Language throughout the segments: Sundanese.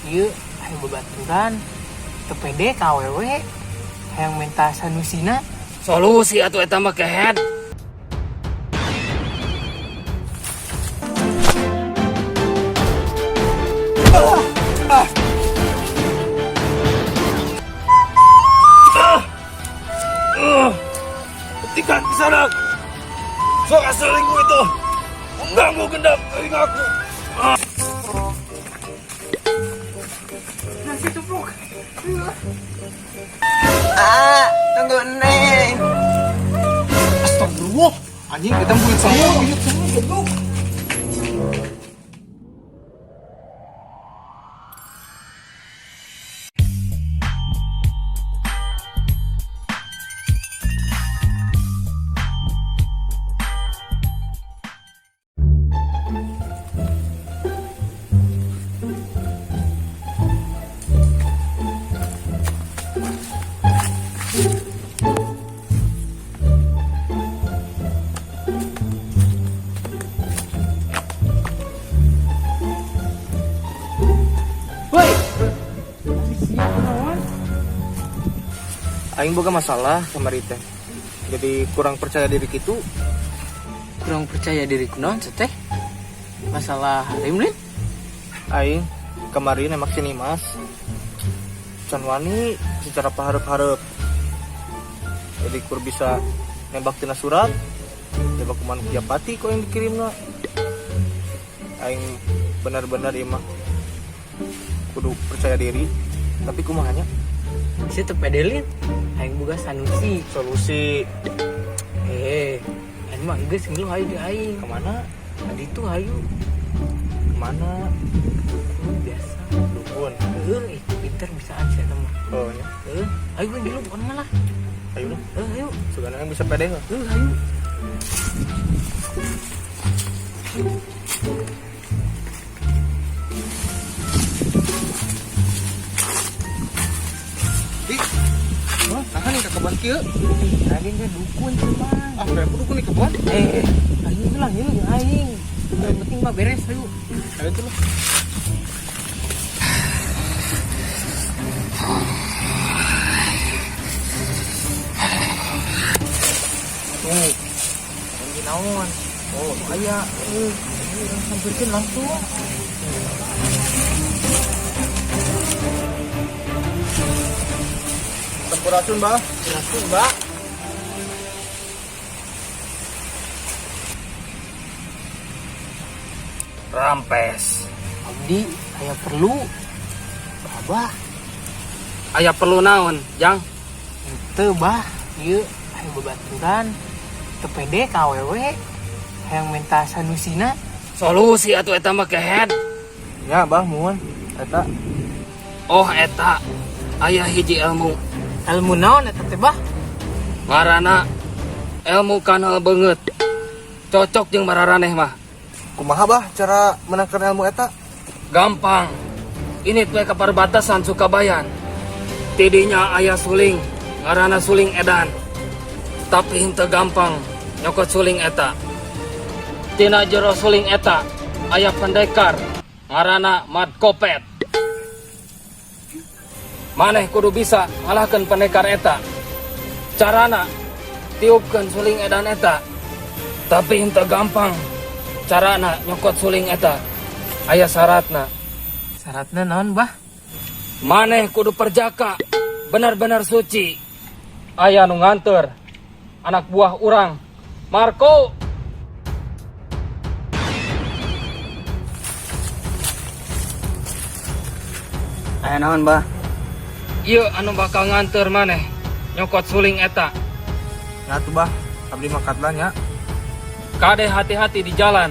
Ieu aya babaturan teu pede ka awewe hayang menta sanusina. Solusi atuh eta mah kehed. Hentikan Kisanak. Suara selingkuh itu mengganggu gendam telingaku. Nasi tumpuk. Ah, tunggu Neng. Astagfirullah. Anjing kita buit semua, buit semua goblok. Woi. Siap naon? Aing boga masalah kamari teh. Jadi kurang percaya diri gitu. Kurang percaya diri kunaon teh? Masalah harim lin? Aing kemarin nembak si Nimas. Can wani secara pahareup-hareup. Jadi kur bisa nembak tina surat. Nembak ku manuk Japati kok yang dikirimna. Aing benar-benar ieu mah kudu percaya diri, tapi kumaha nya? Sia teu pede lin. Aing boga sanusi. Solusi Eh, aing mah geus ngeluh hayu di aing. Kemana? Tadi tuh hayu Kemana? dukun biasa. Dukun. Heeh, ih, pinter bisaan sih eta mah. Oh nya. Heeh, ayo we ngilu bukan malah. Ayo lah. Heeh, ayo. Sugana yang bisa pede heuh. Heeh, ayo. Ih. Wah, naha nih ke kebon kieu? Aing ge dukun cuman. Ah, berapa dukun di kebon? Eh, aing lah ngilu jeung aing. Yang penting mah beres ayo. Ayo tuh lah. Tuh. Aing naon? Oh, aya. Heeh, urang sampeurkeun langsung. Sampurasun, Bah. Langsung, Mbak. Rampes. Abdi aya perlu. Abah, Aya perlu naon, Jang? teu bah, ieu aya babaturan teu pede ka awewe hayang menta sanusina. Solusi atuh eta mah kehed. Ya, Bah, muhun. Eta Oh eta aya hiji ilmu Ilmu naon eta teh, Bah? Ngaranna ilmu kanal beungeut. Cocok jeung mararaneh mah. Kumaha, Bah, cara menangkan ilmu eta? Gampang. Ini teh ke perbatasan Sukabayan. Tidinya aya suling, ngaranna suling edan. Tapi henteu gampang nyokot suling eta. Tina jero suling eta aya pendekar ngaranna Mat Kopet. Maneh kudu bisa ngalahkeun pendekar eta. Carana tiupkeun suling edan eta. Tapi henteu gampang carana nyokot suling eta. Aya syaratna. Syaratna naon, Bah? Maneh kudu perjaka, benar-benar suci. Aya nu nganteur anak buah urang, Marco. Aya naon, Bah? Ieu anu bakal nganteur maneh nyokot suling eta. Ya tuh, Bah. Abdi mangkat lah nya. Kade hati-hati di jalan.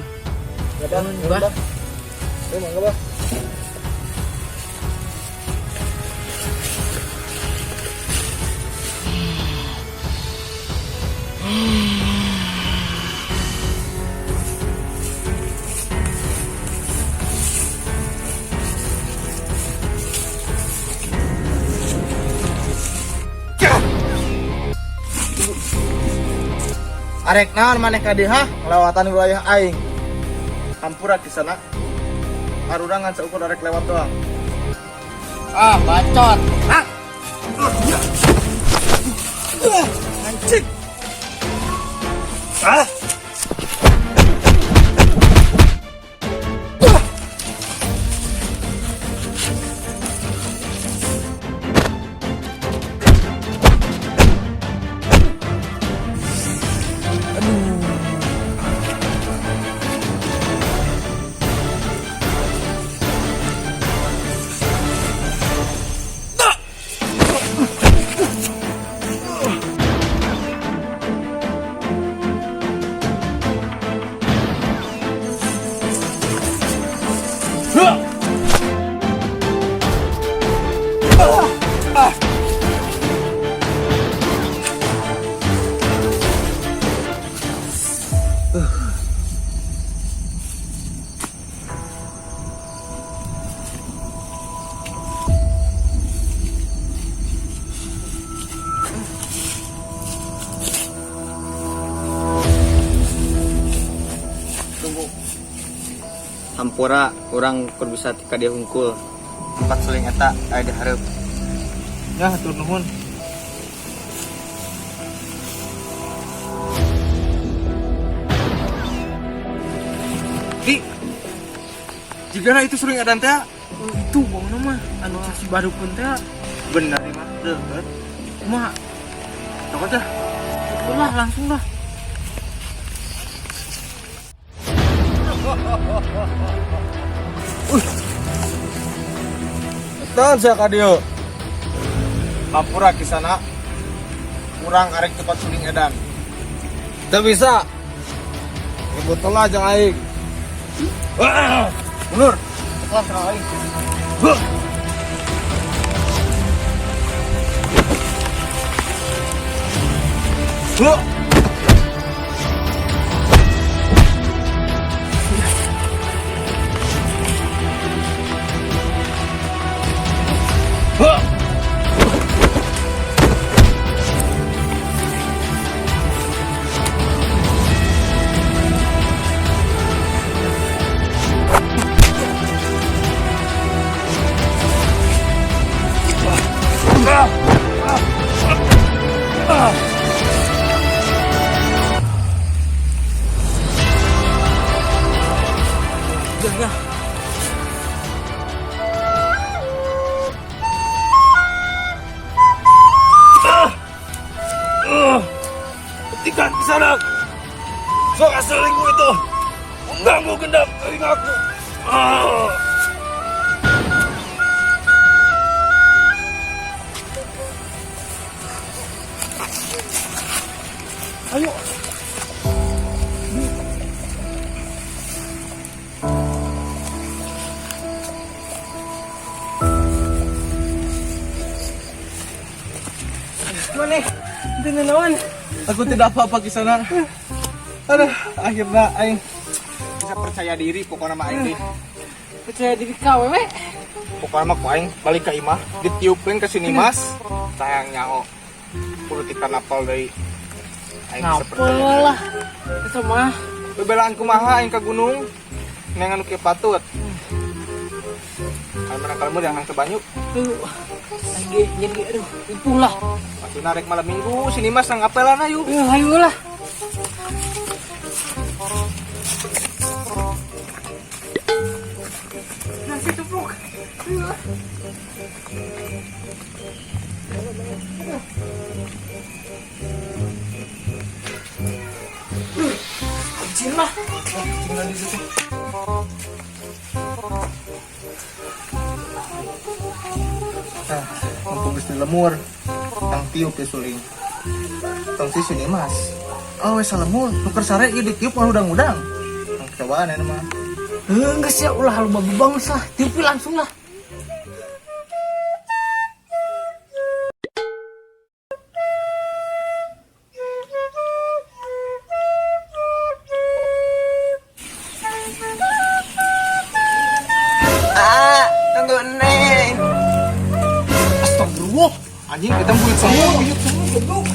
Ya, Bah. Bah. Ayo, mangga, Bah. Arek naon maneh ka dieu, hah? Ngelewatan wilayah aing. Hampura Kisanak. Arurang ngan seukur arek lewat doang. Ah, bacot. Ah. Anjing. Ah. Tunggu. Hampura urang kur bisa ti ka dieu hungkul. Tempat suling eta aya di hareup. Ya, hatur nuhun. Ki, jigana itu suling edan teh. Itu bang mah anu si baru pun teh. Bener nih mah, deket. Mah, Cokot dah. lah langsung lah. Tahan saya ka dieu. Hampura Kisana. Urang arek tempat suling edan. Teu bisa. Ribut lah jeung aing. Mundur. Cepat serang aing. Huh. Hentikan Kisanak. Suara selingkuh itu mengganggu gendam telingaku. Ah. Ayo. Mana? Itu naon? Aku tidak apa-apa Kisana. Aduh, akhirnya aing bisa percaya diri pokoknya mah aing deui. Percaya diri kau, we. Pokoknya mah ku aing balik ke imah, ditiupkeun ke sini Mas. Sayang nyaho. Kudu tika napal deui. Aing bisa percaya Ngapel diri. lah. Itu mah. Bebelaan kumaha aing ka gunung. Nengan nu kieu patut. Aing menang kalemu jangan ke banyu. Tuh. Lagi jadi aduh, lumpuh lah. Maksudna rek malam minggu sini Mas nang apelan ayo. Ayo lah. Nasi tumpuk. Anjir lah. Tinggal di situ. Nah, mumpung geus lemur, tang tiup ya suling. Tong si sini Mas. Oh, wes lemur, nuker sare ieu ditiup mah udang-udang. Tang cobaan ini mah. Enggak sih, ulah lu babu banget lah. Tiupi langsung lah. Ah, tunggu Neng. Astagfirullah. Anjing kita buyut semua, buyut semua goblok.